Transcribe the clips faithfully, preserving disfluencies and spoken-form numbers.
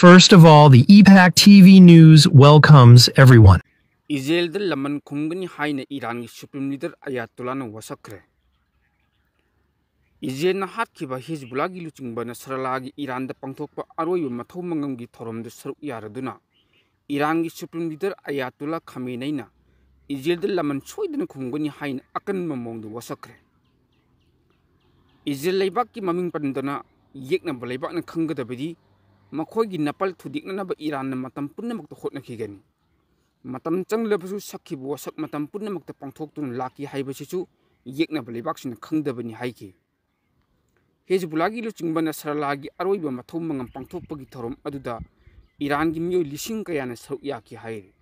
First of all, the EPAC T V News welcomes everyone. ꯏꯖꯔꯦꯜꯗ ꯂꯃꯟ ꯈꯨꯝꯒꯅꯤ ꯍꯥꯏꯅ ꯏꯔꯥꯟꯒꯤ supreme leader ꯑꯌꯥꯇꯣꯂꯥꯅ ꯋꯥꯁꯛꯈ꯭ꯔꯦ꯫ ꯏꯖꯔꯦꯜꯅ ꯍꯥꯠꯈꯤꯕ ꯍꯤꯖꯕꯨꯂꯥꯒꯤ ꯂꯨꯆꯤꯡꯕ ꯅꯁꯔꯥꯂꯥꯒꯤ ꯏꯔꯥꯟꯗ ꯄꯥꯡꯊꯣꯛꯄ ꯑꯔꯣꯏꯕ ꯃꯊꯧ ꯃꯉꯝꯒꯤ ꯊꯧꯔꯝꯗ ꯁꯔꯨꯛ ꯌꯥꯔꯗꯨꯅ ꯏꯔꯥꯟꯒꯤ ꯁꯨꯄ꯭ꯔꯤꯝ ꯂꯤꯗꯔ ꯑꯌꯥꯇꯣꯂꯥ ꯈꯥꯃꯦꯅꯩꯅ ꯏꯖꯔꯦꯜꯗ ꯂꯃꯟ ꯁꯣꯏꯗꯅ ꯈꯨꯝꯒꯅꯤ ꯍꯥꯏꯅ ꯑꯀꯟꯕ ꯃꯑꯣꯡꯗ ꯋꯥꯁꯛꯈ꯭ꯔꯦ꯫ ꯏꯖꯔꯦꯜ ꯂꯩꯕꯥꯛꯀꯤ ꯃꯃꯤꯡ ꯄꯟꯗꯅ ꯌꯦꯛꯅꯕ ꯂꯩꯕꯥꯛꯅ ꯈꯪꯒꯗꯕꯗꯤ ꯃꯈꯣꯏꯒꯤ ꯅꯥꯄꯜ ꯊꯨꯗꯦꯛꯅꯅꯕ ꯏꯔꯥꯟꯅ ꯃꯇꯝ ꯄꯨꯝꯅꯃꯛꯇ ꯍꯣꯠꯅꯈꯤꯒꯅꯤ꯫ ꯃꯇꯝ ꯆꯪꯂꯕꯁꯨ ꯁꯛꯈꯤꯕ ꯋꯥꯁꯛ ꯃꯇꯝ ꯄꯨꯝꯅꯃꯛꯇ ꯄꯥꯡꯊꯣꯛꯇꯨꯅ ꯂꯥꯛꯈꯤ ꯍꯥꯏꯕꯁꯤꯁꯨ ꯌꯦꯛꯅꯕ ꯂꯩꯕꯥꯛꯁꯤꯡꯅ ꯈꯪꯗꯕꯅꯤ ꯍꯥꯏꯈꯤ꯫ ꯍꯦꯖꯕꯨꯂꯥꯒꯤ ꯂꯨꯆꯤꯡꯕ ꯅꯁꯔꯥꯂꯥꯒꯤ ꯑꯔꯣꯏꯕ ꯃꯊꯧ ꯃꯉꯝ ꯄꯥꯡꯊꯣꯛꯄꯒꯤ ꯊꯧꯔꯝ ꯑꯗꯨꯗ ꯏꯔꯥꯟꯒꯤ ꯃꯤꯑꯣꯏ ꯂꯤꯁꯤꯡ ꯀꯌꯥꯅ ꯁꯔꯨꯛ ꯌꯥꯈꯤ ꯍꯥꯏꯔꯤ꯫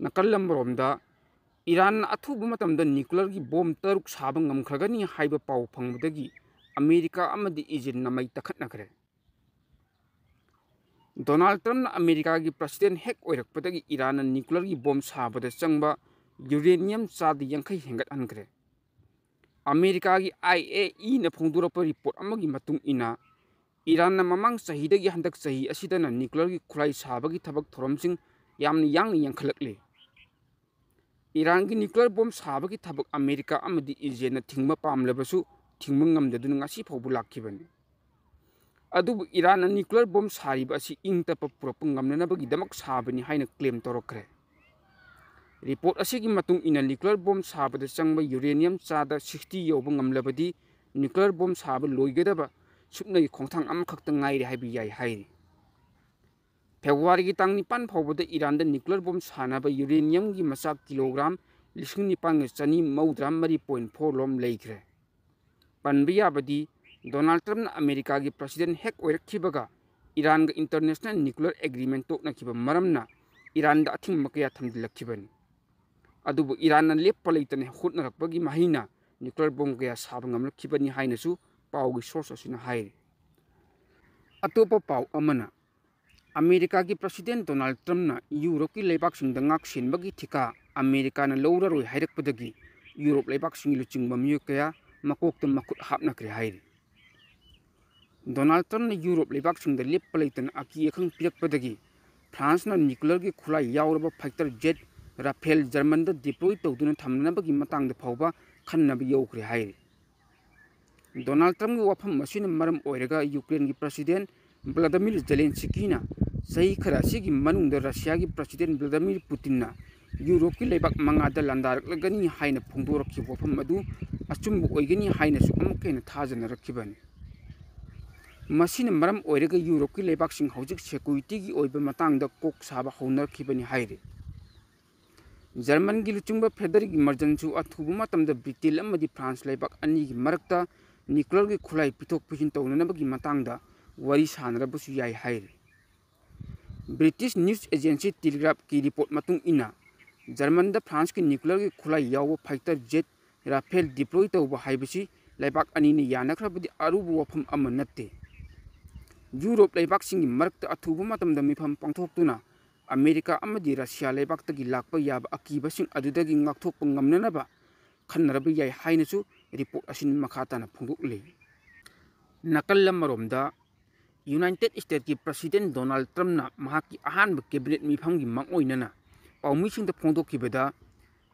ꯅꯥꯀꯜ ꯑꯃꯔꯣꯝꯗ ꯏꯔꯥꯟꯅ ꯑꯊꯨꯕ ꯃꯇꯝꯗ ꯅ꯭ꯌꯨꯀ꯭ꯂꯤꯌꯔꯒꯤ ꯕꯣꯝ ꯇꯔꯨꯛ ꯁꯥꯕ ꯉꯝꯈ꯭ꯔꯒꯅꯤ ꯍꯥꯏꯕ ꯄꯥꯎ ꯐꯪꯕꯗꯒꯤ ꯑꯃꯦꯔꯤꯀꯥ ꯑꯃꯗꯤ ꯏꯖꯤꯞꯅ ꯃꯩ ꯇꯛꯈꯠꯅꯈ꯭ꯔꯦ꯫ ꯗꯣꯅꯥꯜꯗ ꯇ꯭ꯔꯝꯞꯅ ꯑꯃꯦꯔꯤꯀꯥꯒꯤ ꯄ꯭ꯔꯁꯤꯗꯦꯟ ꯍꯦꯛ ꯑꯣꯏꯔꯛꯄꯗꯒꯤ ꯏꯔꯥꯟꯅ ꯅ꯭ꯌꯨꯀ꯭ꯂꯤꯌꯔꯒꯤ ꯕꯣꯝ ꯁꯥꯕꯗ ꯆꯪꯕ ꯌꯨꯔꯦꯅꯤꯌꯝ ꯆꯥꯗ ꯌꯥꯡꯈꯩ ꯍꯦꯟꯒꯠꯍꯟꯈ꯭ꯔꯦ꯫ ꯑꯃꯦꯔꯤꯀꯥꯒꯤ ꯑꯥꯏ ꯑꯦ ꯏꯅ ꯐꯣꯡꯗꯣꯔꯛꯄ ꯔꯤꯄꯣꯔꯠ ꯑꯃꯒꯤ ꯃꯇꯨꯡ ꯏꯟꯅ, ꯏꯔꯥꯟꯅ ꯃꯃꯥꯡ ꯆꯍꯤꯗꯒꯤ ꯍꯟꯗꯛ ꯆꯍꯤ ꯑꯁꯤꯗꯅ ꯅ꯭ꯌꯨꯀ꯭ꯂꯤꯌꯔꯒꯤ ꯈꯨꯠꯂꯥꯏ ꯁꯥꯕꯒꯤ ꯊꯕꯛ ꯊꯧꯔꯝꯁꯤꯡ ꯌꯥꯝꯅ ꯌꯥꯡꯅ ꯌꯥꯡꯈꯠꯂꯛꯂꯤ꯫ ꯏꯔꯥꯟꯒꯤ ꯅ꯭ꯌꯨꯀ꯭ꯂꯤꯌꯔ ꯕꯣꯝ ꯁꯥꯕꯒꯤ ꯊꯕꯛ ꯑꯃꯦꯔꯤꯀꯥ ꯑꯃꯗꯤ ꯏꯖꯔꯦꯜꯅ ꯊꯤꯡꯕ ꯄꯥꯝꯂꯕꯁꯨ ꯊꯤꯡꯕ ꯉꯝꯗꯗꯨꯅ ꯉꯁꯤ ꯐꯥꯎꯕ ꯂꯥꯛꯈꯤꯕꯅꯤ꯫ ꯑꯗꯨꯕꯨ ꯏꯔꯥꯟꯅ ꯅ꯭ꯌꯨꯀ꯭ꯂꯤꯌꯔ ꯕꯣꯝ ꯁꯥꯔꯤꯕ ꯑꯁꯤ ꯏꯪ ꯇꯞꯄ ꯄꯨꯔꯛꯄ ꯉꯝꯅꯅꯕꯒꯤꯗꯃꯛ ꯁꯥꯕꯅꯤ ꯍꯥꯏꯅ ꯀ꯭ꯂꯦꯝ ꯇꯧꯔꯛꯈ꯭ꯔꯦ꯫ ꯔꯤꯄꯣꯔꯠ ꯑꯁꯤꯒꯤ ꯃꯇꯨꯡ ꯏꯟꯅ ꯅ꯭ꯌꯨꯀ꯭ꯂꯤꯌꯔ ꯕꯣꯝ ꯁꯥꯕꯗ ꯆꯪꯕ ꯌꯨꯔꯦꯅꯤꯌꯝ ꯆꯥꯗ ꯁꯤꯛꯁꯇꯤ ꯌꯧꯕ ꯉꯝꯂꯕꯗꯤ ꯅ꯭ꯌꯨꯀ꯭ꯂꯤꯌꯔ ꯕꯣꯝ ꯁꯥꯕ ꯂꯣꯏꯒꯗꯕ ꯁꯨꯞꯅꯒꯤ ꯈꯣꯡꯊꯥꯡ ꯑꯃꯈꯛꯇ ꯉꯥꯏꯔꯦ ꯍꯥꯏꯕ ꯌꯥꯏ ꯍꯥꯏꯔꯤ꯫ ꯐꯦꯕ꯭ꯔꯨꯋꯥꯔꯤꯒꯤ ꯇꯥꯡ ꯅꯤꯄꯥꯟ ꯐꯥꯎꯕꯗ ꯏꯔꯥꯟꯗ ꯅ꯭ꯌꯨꯀ꯭ꯂꯤꯌꯔ ꯕꯣꯝ ꯁꯥꯅꯕ ꯌꯨꯔꯦꯅꯤꯌꯝꯒꯤ ꯃꯆꯥꯛ ꯀꯤꯂꯣꯒ꯭ꯔꯥꯝ ꯂꯤꯁꯤꯡ ꯅꯤꯄꯥꯟꯒ ꯆꯅꯤ ꯃꯧꯗ꯭ꯔꯥ ꯃꯔꯤ ꯄꯣꯏꯟ ꯐꯣꯔ ꯂꯣꯝ ꯂꯩꯈ꯭ꯔꯦ꯫ ꯄꯟꯕ ꯌꯥꯕꯗꯤ, ꯗꯣꯅꯥꯜꯗ ꯇ꯭ꯔꯝꯞꯅ ꯑꯃꯦꯔꯤꯀꯥꯒꯤ ꯄ꯭ꯔꯁꯤꯗꯦꯟ ꯍꯦꯛ ꯑꯣꯏꯔꯛꯈꯤꯕꯒ ꯏꯔꯥꯟꯒ ꯏꯟꯇꯔꯅꯦꯁꯅꯦꯜ ꯅ꯭ꯌꯨꯀ꯭ꯂꯤꯌꯔ ꯑꯦꯒ꯭ꯔꯤꯃꯦꯟ ꯇꯣꯛꯅꯈꯤꯕ ꯃꯔꯝꯅ ꯏꯔꯥꯟꯗ ꯑꯊꯤꯡꯕ ꯀꯌꯥ ꯊꯝꯖꯤꯜꯂꯛꯈꯤꯕꯅꯤ꯫ ꯑꯗꯨꯕꯨ ꯏꯔꯥꯟꯅ ꯂꯦꯞꯄ ꯂꯩꯇꯅ ꯍꯣꯠꯅꯔꯛꯄꯒꯤ ꯃꯍꯩꯅ ꯅ꯭ꯌꯨꯀ꯭ꯂꯤꯌꯔ ꯕꯣꯝ ꯀꯌꯥ ꯁꯥꯕ ꯉꯝꯂꯛꯈꯤꯕꯅꯤ ꯍꯥꯏꯅꯁꯨ ꯄꯥꯎꯒꯤ ꯁꯣꯔꯁ ꯑꯁꯤꯅ ꯍꯥꯏꯔꯤ꯫ ꯑꯇꯣꯞꯄ ꯄꯥꯎ ꯑꯃꯅ, ꯑꯃꯦꯔꯤꯀꯥꯒꯤ ꯄ꯭ꯔꯁꯤꯗꯦꯟ ꯗꯣꯅꯥꯜꯗ ꯇ꯭ꯔꯝꯞꯅ ꯌꯨꯔꯣꯞꯀꯤ ꯂꯩꯕꯥꯛꯁꯤꯡꯗ ꯉꯥꯛꯁꯦꯟꯕꯒꯤ ꯊꯤꯀꯥ ꯑꯃꯦꯔꯤꯀꯥꯅ ꯂꯧꯔꯔꯣꯏ ꯍꯥꯏꯔꯛꯄꯗꯒꯤ ꯌꯨꯔꯣꯞ ꯂꯩꯕꯥꯛꯁꯤꯡꯒꯤ ꯂꯨꯆꯤꯡꯕ ꯃꯤꯑꯣꯏ ꯀꯌꯥ ꯃꯀꯣꯛꯇ ꯃꯈꯨꯠ ꯍꯥꯞꯅꯈ꯭ꯔꯦ ꯍꯥꯏꯔꯤ꯫ ꯗꯣꯅꯥꯜꯗ ꯇ꯭ꯔꯝꯞꯅ ꯌꯨꯔꯣꯞ ꯂꯩꯕꯥꯛꯁꯤꯡꯗ ꯂꯦꯞꯄ ꯂꯩꯇꯅ ꯑꯀꯤ ꯑꯈꯪ ꯄꯤꯔꯛꯄꯗꯒꯤ ꯐ꯭ꯔꯥꯟꯁꯅ ꯅ꯭ꯌꯨꯀ꯭ꯂꯤꯌꯔꯒꯤ ꯈꯨꯠꯂꯥꯏ ꯌꯥꯎꯔꯕ ꯐꯥꯏꯇꯔ ꯖꯦꯠ ꯔꯥꯐꯦꯜ ꯖꯔꯃꯟꯗ ꯗꯤꯄ꯭ꯂꯣꯏ ꯇꯧꯗꯨꯅ ꯊꯝꯅꯅꯕꯒꯤ ꯃꯇꯥꯡꯗ ꯐꯥꯎꯕ ꯈꯟꯅꯕ ꯌꯧꯈ꯭ꯔꯦ ꯍꯥꯏꯔꯤ꯫ ꯗꯣꯅꯥꯜꯗ ꯇ꯭ꯔꯝꯞꯀꯤ ꯋꯥꯐꯝ ꯑꯁꯤꯅ ꯃꯔꯝ ꯑꯣꯏꯔꯒ ꯌꯨꯀ꯭ꯔꯦꯟꯒꯤ ꯄ꯭ꯔꯁꯤꯗꯦꯟ ꯚ꯭ꯂꯥꯗꯤꯃꯤꯔ ꯖꯦꯂꯦꯟꯁꯀꯤꯅ ꯆꯍꯤ ꯈꯔ ꯑꯁꯤꯒꯤ ꯃꯅꯨꯡꯗ ꯔꯁꯤꯌꯥꯒꯤ ꯄ꯭ꯔꯁꯤꯗꯦꯟ ꯚ꯭ꯂꯥꯗꯤꯃꯤꯔ ꯄꯨꯇꯤꯟꯅ ꯌꯨꯔꯣꯞꯀꯤ ꯂꯩꯕꯥꯛ ꯃꯉꯥꯗ ꯂꯥꯟꯗꯥꯔꯛꯂꯒꯅꯤ ꯍꯥꯏꯅ ꯐꯣꯡꯗꯣꯔꯛꯈꯤꯕ ꯋꯥꯐꯝ ꯑꯗꯨ ꯑꯆꯨꯝꯕ ꯑꯣꯏꯒꯅꯤ ꯍꯥꯏꯅꯁꯨ ꯑꯃꯨꯛꯀ ꯍꯦꯟꯅ ꯊꯥꯖꯅꯔꯛꯈꯤꯕꯅꯤ꯫ ꯃꯁꯤꯅ ꯃꯔꯝ ꯑꯣꯏꯔꯒ ꯌꯨꯔꯣꯞꯀꯤ ꯂꯩꯕꯥꯛꯁꯤꯡ ꯍꯧꯖꯤꯛ ꯁꯦꯀ꯭ꯌꯨꯔꯤꯇꯤꯒꯤ ꯑꯣꯏꯕ ꯃꯇꯥꯡꯗ ꯀꯣꯛ ꯁꯥꯕ ꯍꯧꯅꯔꯛꯈꯤꯕꯅꯤ ꯍꯥꯏꯔꯤ꯫ ꯖꯔꯃꯟꯒꯤ ꯂꯨꯆꯤꯡꯕ ꯐ꯭ꯔꯦꯗꯔꯤꯛ ꯃꯔꯖꯟꯁꯨ ꯑꯊꯨꯕ ꯃꯇꯝꯗ ꯕ꯭ꯔꯤꯇꯦꯟ ꯑꯃꯗꯤ ꯐ꯭ꯔꯥꯟꯁ ꯂꯩꯕꯥꯛ ꯑꯅꯤꯒꯤ ꯃꯔꯛꯇ ꯅ꯭ꯌꯨꯀ꯭ꯂꯤꯌꯔꯒꯤ ꯈꯨꯠꯂꯥꯏ ꯄꯤꯊꯣꯛ ꯄꯤꯁꯤꯟ ꯇꯧꯅꯅꯕꯒꯤ ꯃꯇꯥꯡꯗ ꯋꯥꯔꯤ ꯁꯥꯅꯔꯕꯁꯨ ꯌꯥꯏ ꯍꯥꯏꯔꯤ꯫ ꯕ꯭ꯔꯤꯇꯤꯁ ꯅ꯭ꯌꯨꯁ ꯑꯦꯖꯦꯟꯁꯤ ꯇꯦꯂꯤꯒ꯭ꯔꯥꯐꯀꯤ ꯔꯤꯄꯣꯔꯠ ꯃꯇꯨꯡ ꯏꯟꯅ, ꯖꯔꯃꯟꯗ ꯐ꯭ꯔꯥꯟꯁꯀꯤ ꯅ꯭ꯌꯨꯀ꯭ꯂꯤꯌꯔꯒꯤ ꯈꯨꯠꯂꯥꯏ ꯌꯥꯎꯕ ꯐꯥꯏꯇꯔ ꯖꯦꯠ ꯔꯥꯐꯦꯜ ꯗꯤꯄ꯭ꯂꯣꯏ ꯇꯧꯕ ꯍꯥꯏꯕꯁꯤ ꯂꯩꯕꯥꯛ ꯑꯅꯤꯅ ꯌꯥꯅꯈ꯭ꯔꯕꯗꯤ ꯑꯔꯨꯕ ꯋꯥꯐꯝ ꯑꯃ ꯅꯠꯇꯦ꯫ ꯌꯨꯔꯣꯞ ꯂꯩꯕꯥꯛꯁꯤꯡꯒꯤ ꯃꯔꯛꯇ ꯑꯊꯨꯕ ꯃꯇꯝꯗ ꯃꯤꯐꯝ ꯄꯥꯡꯊꯣꯛꯇꯨꯅ ꯑꯃꯦꯔꯤꯀꯥ ꯑꯃꯗꯤ ꯔꯁꯤꯌꯥ ꯂꯩꯕꯥꯛꯇꯒꯤ ꯂꯥꯛꯄ ꯌꯥꯕ ꯑꯀꯤꯕꯁꯤꯡ ꯑꯗꯨꯗꯒꯤ ꯉꯥꯛꯊꯣꯛꯄ ꯉꯝꯅꯅꯕ ꯈꯟꯅꯔꯕ ꯌꯥꯏ ꯍꯥꯏꯅꯁꯨ ꯔꯤꯄꯣꯔꯠ ꯑꯁꯤꯅ ꯃꯈꯥ ꯇꯥꯅ ꯐꯣꯡꯗꯣꯛꯂꯤ꯫ ꯅꯥꯀꯜ ꯑꯃꯔꯣꯝꯗ, ꯌꯨꯅꯥꯏꯇꯦꯗ ꯁ꯭ꯇꯦꯠꯀꯤ ꯄ꯭ꯔꯁꯤꯗꯦꯟ ꯗꯣꯅꯥꯜꯗ ꯇ꯭ꯔꯝꯞꯅ ꯃꯍꯥꯛꯀꯤ ꯑꯍꯥꯟꯕ ꯀꯦꯕꯤꯅꯦꯠ ꯃꯤꯐꯝꯒꯤ ꯃꯥꯡꯑꯣꯏꯅꯅ ꯄꯥꯎꯃꯤꯁꯤꯡꯗ ꯐꯣꯡꯗꯣꯛꯈꯤꯕꯗ,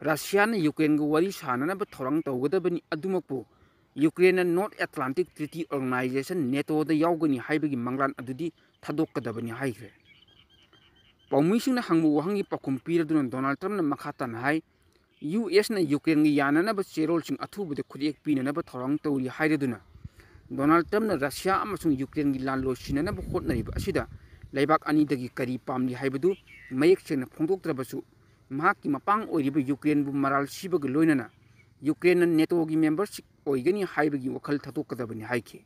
ꯔꯁꯤꯌꯥꯅ ꯌꯨꯀ꯭ꯔꯦꯟꯒ ꯋꯥꯔꯤ ꯁꯥꯅꯅꯕ ꯊꯧꯔꯥꯡ ꯇꯧꯒꯗꯕꯅꯤ, ꯑꯗꯨꯃꯛꯄꯨ ꯌꯨꯀ꯭ꯔꯦꯟꯅ ꯅꯣꯔꯠ ꯑꯦꯇ꯭ꯂꯥꯟꯇꯤꯛ ꯇ꯭ꯔꯤꯇꯤ ꯑꯣꯔꯒꯅꯥꯏꯖꯦꯁꯟ ꯅꯦꯇꯣꯗ ꯌꯥꯎꯒꯅꯤ ꯍꯥꯏꯕꯒꯤ ꯃꯪꯂꯥꯟ ꯑꯗꯨꯗꯤ ꯊꯥꯗꯣꯛꯀꯗꯕꯅꯤ ꯍꯥꯏꯈ꯭ꯔꯦ꯫ ꯄꯥꯎꯃꯤꯁꯤꯡꯅ ꯍꯪꯕ ꯋꯥꯍꯪꯒꯤ ꯄꯥꯎꯈꯨꯝ ꯄꯤꯔꯗꯨꯅ ꯗꯣꯅꯥꯜꯗ ꯇ꯭ꯔꯝꯞꯅ ꯃꯈꯥ ꯇꯥꯅ ꯍꯥꯏ, ꯌꯨ ꯑꯦꯁꯅ ꯌꯨꯀ꯭ꯔꯦꯟꯒ ꯌꯥꯅꯅꯕ ꯆꯦꯔꯣꯜꯁꯤꯡ ꯑꯊꯨꯕꯗ ꯈꯨꯠꯌꯦꯛ ꯄꯤꯅꯅꯕ ꯊꯧꯔꯥꯡ ꯇꯧꯔꯤ ꯍꯥꯏꯔꯗꯨꯅ, ꯗꯣꯅꯥꯜꯗ ꯇ꯭ꯔꯝꯞꯅ ꯔꯁꯤꯌꯥ ꯑꯃꯁꯨꯡ ꯌꯨꯀ꯭ꯔꯦꯟꯒꯤ ꯂꯥꯟ ꯂꯣꯏꯁꯤꯟꯅꯅꯕ ꯍꯣꯠꯅꯔꯤꯕ ꯑꯁꯤꯗ ꯂꯩꯕꯥꯛ ꯑꯅꯤꯗꯒꯤ ꯀꯔꯤ ꯄꯥꯝꯂꯤ ꯍꯥꯏꯕꯗꯨ ꯃꯌꯦꯛ ꯁꯦꯡꯅ ꯐꯣꯡꯗꯣꯛꯇ꯭ꯔꯕꯁꯨ, ꯃꯍꯥꯛꯀꯤ ꯃꯄꯥꯡ ꯑꯣꯏꯔꯤꯕ ꯌꯨꯀ꯭ꯔꯦꯟꯕꯨ ꯃꯔꯥꯜ ꯁꯤꯕꯒ ꯂꯣꯏꯅꯅ ꯌꯨꯀ꯭ꯔꯦꯟꯅ ꯅꯦꯇꯣꯒꯤ ꯃꯦꯝꯕꯔꯁꯤꯞ ꯑꯣꯏꯒꯅꯤ ꯍꯥꯏꯕꯒꯤ ꯋꯥꯈꯜ ꯊꯥꯗꯣꯛꯀꯗꯕꯅꯤ ꯍꯥꯏꯈꯤ꯫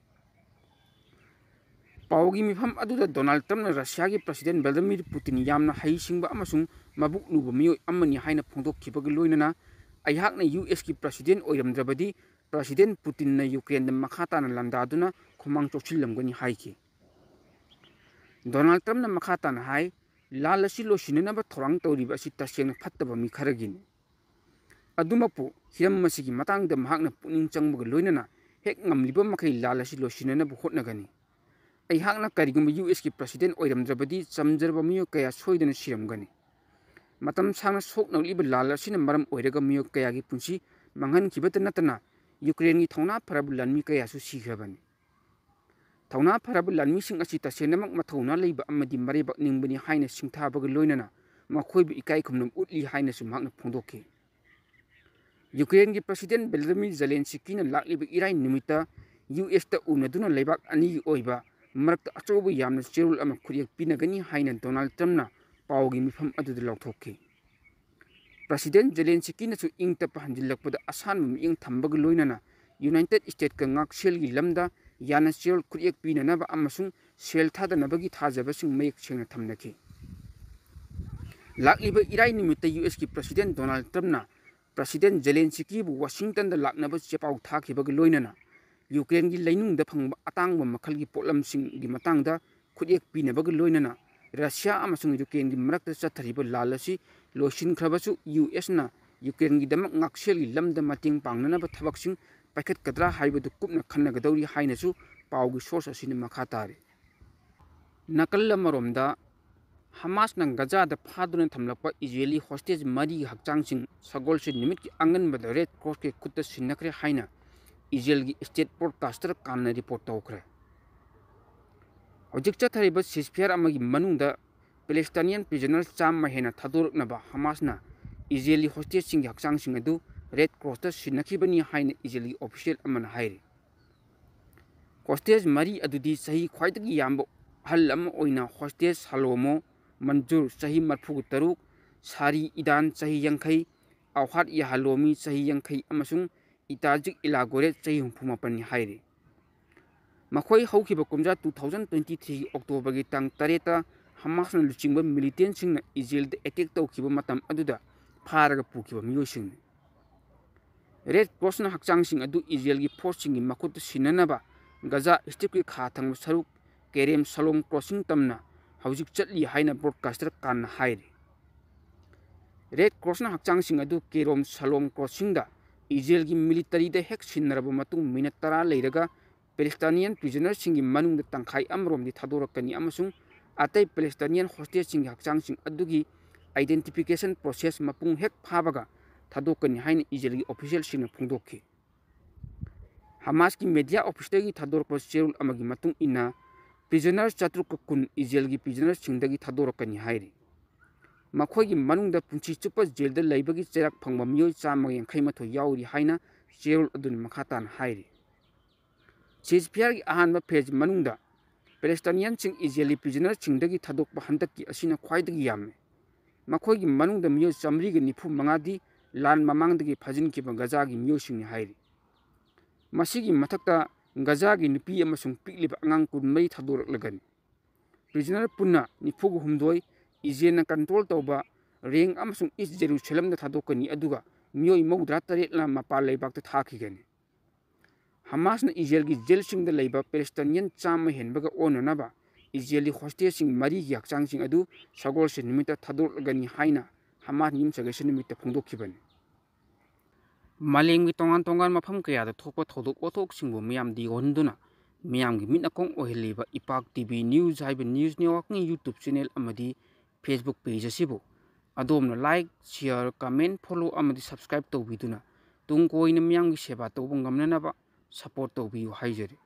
ꯄꯥꯎꯒꯤ ꯃꯤꯐꯝ ꯑꯗꯨꯗ ꯗꯣꯅꯥꯜꯗ ꯇ꯭ꯔꯝꯞꯅ ꯔꯁꯤꯌꯥꯒꯤ ꯄ꯭ꯔꯁꯤꯗꯦꯟ ꯚ꯭ꯂꯥꯗꯤꯃꯤꯔ ꯄꯨꯇꯤꯟ ꯌꯥꯝꯅ ꯍꯩꯁꯤꯡꯕ ꯑꯃꯁꯨꯡ ꯃꯕꯨꯛ ꯂꯨꯕ ꯃꯤꯑꯣꯏ ꯑꯃꯅꯤ ꯍꯥꯏꯅ ꯐꯣꯡꯗꯣꯛꯈꯤꯕꯒ ꯂꯣꯏꯅꯅ, ꯑꯩꯍꯥꯛꯅ ꯌꯨ ꯑꯦꯁꯀꯤ ꯄ꯭ꯔꯁꯤꯗꯦꯟ ꯑꯣꯏꯔꯝꯗ꯭ꯔꯕꯗꯤ ꯄ꯭ꯔꯁꯤꯗꯦꯟ ꯄꯨꯇꯤꯟꯅ ꯌꯨꯀ꯭ꯔꯦꯟꯗ ꯃꯈꯥ ꯇꯥꯅ ꯂꯥꯟꯗꯥꯗꯨꯅ ꯈꯨꯃꯥꯡ ꯆꯥꯎꯁꯤꯜꯂꯝꯒꯅꯤ ꯍꯥꯏꯈꯤ꯫ ꯗꯣꯅꯥꯜꯗ ꯇ꯭ꯔꯝꯞꯅ ꯃꯈꯥ ꯇꯥꯅ ꯍꯥꯏ, ꯂꯥꯟ ꯑꯁꯤ ꯂꯣꯏꯁꯤꯟꯅꯅꯕ ꯊꯧꯔꯥꯡ ꯇꯧꯔꯤꯕ ꯑꯁꯤ ꯇꯁꯦꯡꯅ ꯐꯠꯇꯕ ꯃꯤ ꯈꯔꯒꯤꯅꯤ꯫ ꯑꯗꯨꯃꯛꯄꯨ, ꯍꯤꯔꯝ ꯑꯁꯤꯒꯤ ꯃꯇꯥꯡꯗ ꯃꯍꯥꯛꯅ ꯄꯨꯛꯅꯤꯡ ꯆꯪꯕꯒ ꯂꯣꯏꯅꯅ ꯍꯦꯛ ꯉꯝꯂꯤꯕ ꯃꯈꯩ ꯂꯥꯟ ꯑꯁꯤ ꯂꯣꯏꯁꯤꯟꯅꯅꯕ ꯍꯣꯠꯅꯒꯅꯤ꯫ ꯑꯩꯍꯥꯛꯅ ꯀꯔꯤꯒꯨꯝꯕ ꯌꯨ ꯑꯦꯁꯀꯤ ꯄ꯭ꯔꯁꯤꯗꯦꯟ ꯑꯣꯏꯔꯝꯗ꯭ꯔꯕꯗꯤ ꯆꯝꯖꯔꯕ ꯃꯤꯑꯣꯏ ꯀꯌꯥ ꯁꯣꯏꯗꯅ ꯁꯤꯔꯝꯒꯅꯤ꯫ ꯃꯇꯝ ꯁꯥꯡꯅ ꯁꯣꯛꯅꯔꯛꯂꯤꯕ ꯂꯥꯜ ꯑꯁꯤꯅ ꯃꯔꯝ ꯑꯣꯏꯔꯒ ꯃꯤꯑꯣꯏ ꯀꯌꯥꯒꯤ ꯄꯨꯟꯁꯤ ꯃꯥꯡꯍꯟꯈꯤꯕꯇ ꯅꯠꯇꯅ ꯌꯨꯀ꯭ꯔꯦꯟꯒꯤ ꯊꯧꯅꯥ ꯐꯔꯕ ꯂꯥꯟꯃꯤ ꯀꯌꯥꯁꯨ ꯁꯤꯈ꯭ꯔꯕꯅꯤ꯫ ꯊꯧꯅꯥ ꯐꯔꯕ ꯂꯥꯟꯃꯤꯁꯤꯡ ꯑꯁꯤ ꯇꯁꯦꯡꯅꯃꯛ ꯃꯊꯧꯅꯥ ꯂꯩꯕ ꯑꯃꯗꯤ ꯃꯔꯩꯕꯥꯛ ꯅꯤꯡꯕꯅꯤ ꯍꯥꯏꯅ ꯁꯤꯡꯊꯥꯕꯒ ꯂꯣꯏꯅꯅ ꯃꯈꯣꯏꯕꯨ ꯏꯀꯥꯏ ꯈꯨꯝꯅꯕ ꯎꯠꯂꯤ ꯍꯥꯏꯅꯁꯨ ꯃꯍꯥꯛꯅ ꯐꯣꯡꯗꯣꯛꯈꯤ꯫ ꯌꯨꯀ꯭ꯔꯦꯟꯒꯤ ꯄ꯭ꯔꯁꯤꯗꯦꯟ ꯚꯂꯥꯗꯤꯃꯤꯔ ꯖꯦꯂꯦꯟꯁꯀꯤꯅ ꯂꯥꯛꯂꯤꯕ ꯏꯔꯥꯏ ꯅꯨꯃꯤꯠꯇ ꯌꯨ ꯑꯦꯁꯇ ꯎꯅꯗꯨꯅ ꯂꯩꯕꯥꯛ ꯑꯅꯤꯒꯤ ꯑꯣꯏꯕ ꯃꯔꯛꯇ ꯑꯆꯧꯕ ꯌꯥꯝꯅ ꯆꯦꯔꯣꯜ ꯑꯃ ꯈꯨꯠꯌꯦꯛ ꯄꯤꯅꯒꯅꯤ ꯍꯥꯏꯅ ꯗꯣꯅꯥꯜꯗ ꯇ꯭ꯔꯝꯞꯅ ꯄꯥꯎꯒꯤ ꯃꯤꯐꯝ ꯑꯗꯨꯗ ꯂꯥꯎꯊꯣꯛꯈꯤ꯫ ꯄ꯭ꯔꯁꯤꯗꯦꯟ ꯖꯦꯂꯦꯟꯁꯀꯤꯅꯁꯨ ꯏꯪ ꯇꯞꯄ ꯍꯟꯖꯤꯜꯂꯛꯄꯗ ꯑꯁꯥꯟꯕ ꯃꯤꯠꯌꯦꯡ ꯊꯝꯕꯒ ꯂꯣꯏꯅꯅ ꯌꯨꯅꯥꯏꯇꯦꯗ ꯁ꯭ꯇꯦꯠꯀ ꯉꯥꯛꯁꯦꯜꯒꯤ ꯂꯝꯗ ꯌꯥꯅ ꯆꯦꯔꯣꯜ ꯈꯨꯠꯌꯦꯛ ꯄꯤꯅꯅꯕ ꯑꯃꯁꯨꯡ ꯁꯦꯜ ꯊꯥꯗꯅꯕꯒꯤ ꯊꯥꯖꯕꯁꯤꯡ ꯃꯌꯦꯛ ꯁꯦꯡꯅ ꯊꯝꯅꯈꯤ꯫ ꯂꯥꯛꯂꯤꯕ ꯏꯔꯥꯏ ꯅꯨꯃꯤꯠꯇ ꯌꯨ ꯑꯦꯁꯀꯤ ꯄ꯭ꯔꯁꯤꯗꯦꯟ ꯗꯣꯅꯥꯜꯗ ꯇ꯭ꯔꯝꯞꯅ ꯄ꯭ꯔꯁꯤꯗꯦꯟ ꯖꯦꯂꯦꯟꯁꯀꯤꯕꯨ ꯋꯥꯁꯤꯡꯇꯟꯗ ꯂꯥꯛꯅꯕ ꯆꯦꯄꯥꯎ ꯊꯥꯈꯤꯕꯒ ꯂꯣꯏꯅꯅ ꯌꯨꯀ꯭ꯔꯦꯟꯒꯤ ꯂꯩꯅꯨꯡꯗ ꯐꯪꯕ ꯑꯇꯥꯡꯕ ꯃꯈꯜꯒꯤ ꯄꯣꯠꯂꯝꯁꯤꯡꯒꯤ ꯃꯇꯥꯡꯗ ꯈꯨꯠꯌꯦꯛ ꯄꯤꯅꯕꯒ ꯂꯣꯏꯅꯅ ꯔꯁꯤꯌꯥ ꯑꯃꯁꯨꯡ ꯌꯨꯀ꯭ꯔꯦꯟꯒꯤ ꯃꯔꯛꯇ ꯆꯠꯊꯔꯤꯕ ꯂꯥꯜ ꯑꯁꯤ ꯂꯣꯏꯁꯤꯟꯈ꯭ꯔꯕꯁꯨ ꯌꯨ ꯑꯦꯁꯅ ꯌꯨꯀ꯭ꯔꯦꯟꯒꯤꯗꯃꯛ ꯉꯥꯛꯁꯦꯜꯒꯤ ꯂꯝꯗ ꯃꯇꯦꯡ ꯄꯥꯡꯅꯅꯕ ꯊꯕꯛꯁꯤꯡ ꯄꯥꯏꯈꯠꯀꯗ꯭ꯔꯥ ꯍꯥꯏꯕꯗꯨ ꯀꯨꯞꯅ ꯈꯟꯅꯒꯗꯧꯔꯤ ꯍꯥꯏꯅꯁꯨ ꯄꯥꯎꯒꯤ ꯁꯣꯔꯁ ꯑꯁꯤꯅ ꯃꯈꯥ ꯇꯥꯔꯤ꯫ ꯅꯥꯀꯜ ꯑꯃꯔꯣꯝꯗ, ꯍꯃꯥꯁꯅ ꯒꯖꯥꯗ ꯐꯥꯗꯨꯅ ꯊꯝꯂꯛꯄ ꯏꯖꯔꯦꯂꯤ ꯍꯣꯁꯇꯦꯖ ꯃꯔꯤꯒꯤ ꯍꯛꯆꯥꯡꯁꯤꯡ ꯁꯒꯣꯜꯁꯦ ꯅꯨꯃꯤꯠꯀꯤ ꯑꯉꯟꯕꯗ ꯔꯦꯗ ꯀ꯭ꯔꯣꯁꯀꯤ ꯈꯨꯠꯇ ꯁꯤꯟꯅꯈ꯭ꯔꯦ ꯍꯥꯏꯅ ꯏꯖꯔꯦꯜꯒꯤ ꯁ꯭ꯇꯦꯠ ꯕ꯭ꯔꯣꯗꯀꯥꯁꯇꯔ ꯀꯥꯟꯅ ꯔꯤꯄꯣꯔꯠ ꯇꯧꯈ꯭ꯔꯦ꯫ ꯍꯧꯖꯤꯛ ꯆꯠꯊꯔꯤꯕ ꯁꯤꯖꯐꯤꯌꯥꯔ ꯑꯃꯒꯤ ꯃꯅꯨꯡꯗ ꯄꯦꯂꯦꯁꯇꯥꯏꯅꯤꯌꯟ ꯄ꯭ꯔꯤꯖꯅꯔ ꯆꯥꯝꯃ ꯍꯦꯟꯅ ꯊꯥꯗꯣꯔꯛꯅꯕ ꯍꯃꯥꯁꯅ ꯏꯖꯔꯦꯂꯤ ꯍꯣꯁꯇꯦꯖꯁꯤꯡꯒꯤ ꯍꯛꯆꯥꯡꯁꯤꯡ ꯑꯗꯨ ꯔꯦꯗ ꯀ꯭ꯔꯣꯁꯇ ꯁꯤꯟꯅꯈꯤꯕꯅꯤ ꯍꯥꯏꯅ ꯏꯖꯔꯦꯜꯒꯤ ꯑꯣꯐꯤꯁꯤꯌꯦꯜ ꯑꯃꯅ ꯍꯥꯏꯔꯤ꯫ ꯍꯣꯁꯇꯦꯖ ꯃꯔꯤ ꯑꯗꯨꯗꯤ ꯆꯍꯤ ꯈ꯭ꯋꯥꯏꯗꯒꯤ ꯌꯥꯝꯕ ꯑꯍꯜ ꯑꯃ ꯑꯣꯏꯅ ꯍꯣꯁꯇꯦꯖ ꯁꯥꯂꯣꯃꯣ ꯃꯟꯖꯨꯔ, ꯆꯍꯤ ꯃꯔꯤꯐꯨꯒ ꯇꯔꯨꯛ, ꯁꯥꯔꯤ ꯏꯗꯥꯟ, ꯆꯍꯤ ꯌꯥꯡꯈꯩ, ꯑꯧꯍꯥꯗ ꯌꯥꯍꯂꯣꯃꯤ, ꯆꯍꯤ ꯌꯥꯡꯈꯩ, ꯑꯃꯁꯨꯡ ꯏꯇꯥꯖꯤꯛ ꯏꯂꯥꯒꯣꯔꯦꯠ, ꯆꯍꯤ ꯍꯨꯝꯐꯨ ꯃꯥꯄꯟꯅꯤ ꯍꯥꯏꯔꯤ꯫ ꯃꯈꯣꯏ ꯍꯧꯈꯤꯕ ꯀꯨꯝꯖꯥ two thousand twenty threeꯒꯤ ꯑꯣꯛꯇꯣꯕꯔꯒꯤ ꯇꯥꯡ ꯇꯔꯦꯠꯇ ꯍꯃꯥꯁꯅ ꯂꯨꯆꯤꯡꯕ ꯃꯤꯂꯤꯇꯦꯟꯁꯤꯡꯅ ꯏꯖꯔꯦꯜꯗ ꯑꯦꯇꯦꯛ ꯇꯧꯈꯤꯕ ꯃꯇꯝ ꯑꯗꯨꯗ ꯐꯥꯔꯒ ꯄꯨꯈꯤꯕ ꯃꯤꯑꯣꯏꯁꯤꯡꯅꯤ꯫ ꯔꯦꯗ ꯀ꯭ꯔꯣꯁꯅ ꯍꯛꯆꯥꯡꯁꯤꯡ ꯑꯗꯨ ꯏꯖꯔꯦꯜꯒꯤ ꯐꯣꯔꯁꯁꯤꯡꯒꯤ ꯃꯈꯨꯠꯇ ꯁꯤꯟꯅꯅꯕ ꯒꯖꯥ ꯁ꯭ꯇ꯭ꯔꯤꯞꯀꯤ ꯈꯥ ꯊꯪꯕ ꯁꯔꯨꯛ ꯀꯦꯔꯦꯝ ꯁꯂꯣꯝ ꯀ꯭ꯔꯣꯁꯤꯡ ꯇꯝꯅ ꯍꯧꯖꯤꯛ ꯆꯠꯂꯤ ꯍꯥꯏꯅ ꯕ꯭ꯔꯣꯗꯀꯥꯁꯇꯔ ꯀꯥꯟꯅ ꯍꯥꯏꯔꯤ꯫ ꯔꯦꯗ ꯀ꯭ꯔꯣꯁꯅ ꯍꯛꯆꯥꯡꯁꯤꯡ ꯑꯗꯨ ꯀꯦꯔꯣꯝ ꯁꯂꯣꯝ ꯀ꯭ꯔꯣꯁꯤꯡꯗ ꯏꯖꯔꯦꯜꯒꯤ ꯃꯤꯂꯤꯇꯔꯤꯗ ꯍꯦꯛ ꯁꯤꯟꯅꯔꯕ ꯃꯇꯨꯡ ꯃꯤꯅꯠ ꯇꯔꯥ ꯂꯩꯔꯒ Palestinian prisonerꯁꯤꯡꯒꯤ ꯃꯅꯨꯡꯗ ꯇꯪꯈꯥꯏ ꯑꯃꯔꯣꯝꯗꯤ ꯊꯥꯗꯣꯔꯛꯀꯅꯤ ꯑꯃꯁꯨꯡ ꯑꯇꯩ Palestinian hostageꯁꯤꯡꯒꯤ ꯍꯛꯆꯥꯡꯁꯤꯡ ꯑꯗꯨꯒꯤ identification process ꯃꯄꯨꯡ ꯍꯦꯛ ꯐꯥꯕꯒ ꯊꯥꯗꯣꯛꯀꯅꯤ ꯍꯥꯏꯅ ꯏꯖꯔꯦꯜꯒꯤ officialꯁꯤꯡꯅ ꯐꯣꯡꯗꯣꯛꯈꯤ꯫ ꯍꯃꯥꯁꯀꯤ media officeꯇꯒꯤ ꯊꯥꯗꯣꯔꯛꯄ ꯆꯦꯔꯣꯜ ꯑꯃꯒꯤ ꯃꯇꯨꯡ ꯏꯟꯅ, prisoner ꯆꯥꯇ꯭ꯔꯨꯛꯀ ꯀꯨꯟ ꯏꯖꯔꯦꯜꯒꯤ prisonerꯁꯤꯡꯗꯒꯤ ꯊꯥꯗꯣꯔꯛꯀꯅꯤ ꯍꯥꯏꯔꯤ꯫ ꯃꯈꯣꯏꯒꯤ ꯃꯅꯨꯡꯗ ꯄꯨꯟꯁꯤ ꯆꯨꯞꯄ ꯖꯦꯜꯗ ꯂꯩꯕꯒꯤ ꯆꯩꯔꯥꯛ ꯐꯪꯕ ꯃꯤꯑꯣꯏ ꯆꯥꯝꯃꯒ ꯌꯥꯡꯈꯩ ꯃꯥꯊꯣꯏ ꯌꯥꯎꯔꯤ ꯍꯥꯏꯅ ꯆꯦꯔꯣꯜ ꯑꯗꯨꯅ ꯃꯈꯥ ꯇꯥꯅ ꯍꯥꯏꯔꯤ꯫ Ceasefireꯒꯤ ꯑꯍꯥꯟꯕ phase ꯃꯅꯨꯡꯗ Palestinianꯁꯤꯡ ꯏꯖꯔꯦꯜꯒꯤ prisonerꯁꯤꯡꯗꯒꯤ ꯊꯥꯗꯣꯛꯄ ꯍꯟꯗꯛꯀꯤ ꯑꯁꯤꯅ ꯈ꯭ꯋꯥꯏꯗꯒꯤ ꯌꯥꯝꯃꯤ꯫ ꯃꯈꯣꯏꯒꯤ ꯃꯅꯨꯡꯗ ꯃꯤꯑꯣꯏ ꯆꯥꯃꯔꯤꯒ ꯅꯤꯐꯨ ꯃꯉꯥꯗꯤ ꯂꯥꯟ ꯃꯃꯥꯡꯗꯒꯤ ꯐꯥꯖꯤꯟꯈꯤꯕ ꯒꯖꯥꯒꯤ ꯃꯤꯑꯣꯏꯁꯤꯡꯅꯤ ꯍꯥꯏꯔꯤ꯫ ꯃꯁꯤꯒꯤ ꯃꯊꯛꯇ ꯒꯖꯥꯒꯤ ꯅꯨꯄꯤ ꯑꯃꯁꯨꯡ ꯄꯤꯛꯂꯤꯕ ꯑꯉꯥꯡ ꯀꯨꯟꯃꯔꯤ ꯊꯥꯗꯣꯔꯛꯂꯒꯅꯤ꯫ Prisoner ꯄꯨꯟꯅ ꯅꯤꯐꯨꯒ ꯍꯨꯝꯗꯣꯏ ꯏꯖꯔꯦꯜꯅ control ꯇꯧꯕ ꯔꯦꯡ ꯑꯃꯁꯨꯡ East Jerusalemꯗ ꯊꯥꯗꯣꯛꯀꯅꯤ, ꯑꯗꯨꯒ ꯃꯤꯑꯣꯏ ꯃꯧꯗ꯭ꯔꯥ ꯇꯔꯦꯠꯅ ꯃꯄꯥꯟ ꯂꯩꯕꯥꯛꯇ ꯊꯥꯈꯤꯒꯅꯤ꯫ ꯍꯃꯥꯁꯅ ꯏꯖꯔꯦꯜꯒꯤ ꯖꯦꯜꯁꯤꯡꯗ ꯂꯩꯕ Palestinian ꯆꯥꯝꯃ ꯍꯦꯟꯕꯒ ꯑꯣꯟꯅꯅꯕ ꯏꯖꯔꯦꯜꯒꯤ hostageꯁꯤꯡ ꯃꯔꯤꯒꯤ ꯍꯛꯆꯥꯡꯁꯤꯡ ꯑꯗꯨ ꯁꯒꯣꯜꯁꯦꯟ ꯅꯨꯃꯤꯠꯇ ꯊꯥꯗꯣꯛꯂꯒꯅꯤ ꯍꯥꯏꯅ ꯍꯃꯥꯁꯅ ꯌꯨꯝꯁꯀꯩꯁ ꯅꯨꯃꯤꯠꯇ ꯐꯣꯡꯗꯣꯛꯈꯤꯕꯅꯤ꯫ ꯃꯥꯂꯦꯝꯒꯤ ꯇꯣꯉꯥꯟ ꯇꯣꯉꯥꯟ ꯃꯐꯝ ꯀꯌꯥꯗ ꯊꯣꯛꯄ ꯊꯧꯗꯣꯛ ꯋꯥꯊꯣꯛꯁꯤꯡꯕꯨ ꯃꯤꯌꯥꯝꯗ ꯌꯧꯍꯟꯗꯨꯅ ꯃꯤꯌꯥꯝꯒꯤ ꯃꯤꯠ ꯅꯥꯀꯣꯡ ꯑꯣꯏꯍꯜꯂꯤꯕ ꯏꯄꯥꯛ TV News ꯍꯥꯏꯕ news networkꯀꯤ YouTube channel ꯑꯃꯗꯤ Facebook page ꯑꯁꯤꯕꯨ ꯑꯗꯣꯝꯅ like, share, comment, follow ꯑꯃꯗꯤ subscribe ꯇꯧꯕꯤꯗꯨꯅ ꯇꯨꯡ ꯀꯣꯏꯅ ꯃꯤꯌꯥꯝꯒꯤ ꯁꯦꯕꯥ ꯇꯧꯕ ꯉꯝꯅꯅꯕ support ꯇꯧꯕꯤꯌꯨ ꯍꯥꯏꯖꯔꯤ꯫